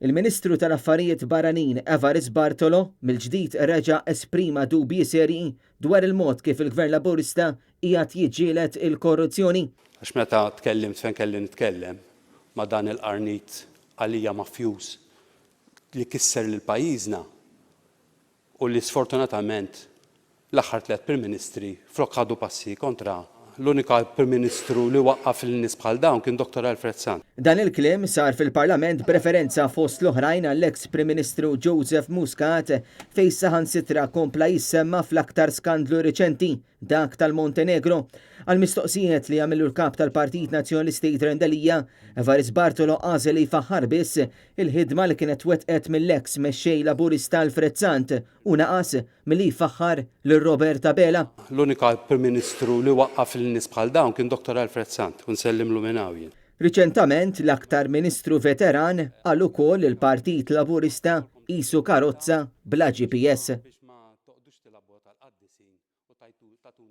Il-Ministru tal-Affarijiet Barranin Evarist Bartolo mill-ġdid reġa' esprima dubji serji dwar il-mod kif il-Gvern Laburista qiegħed jiġġieled il-korruzzjoni. Għax meta tkellimt fejn kelli nitkellem ma' dan il-qarnit għalija mafjuż li kisser lil pajjiżna u li sfortunatament l-aħħar tlett Prim Ministri flok ħadu passi kontra, l-unika Prim Ministru li waqqaf lil nies bħal dawn kien Dottor Alfred Sant. Dan il-kliem sar fil-Parlament b'referenza fost l-oħrajn għall-eks Prim Ministru Joseph Muscat fejn saħansitra kompla jissemma fl-aktar skandlu riċenti, dak tal-Montenegro. Għal mistoqsijiet li għamillu l-Kap tal-Partit Nazzjonalista Adrian Delia, Evarist Bartolo għażel li jfaħħar biss il-ħidma li kienet twettqet mill-eks mexxej Laburista Alfred Sant u naqas milli jfaħħar lil Robert Abela. L-unika Prim Ministru li waqqaf lil nies bħal dawn kien Dottor Alfred Sant u nsellimlu minn hawn jien. Riċentament l-aktar Ministru veteran qal ukoll li l-Partit Laburista qisu karozza bla GPS.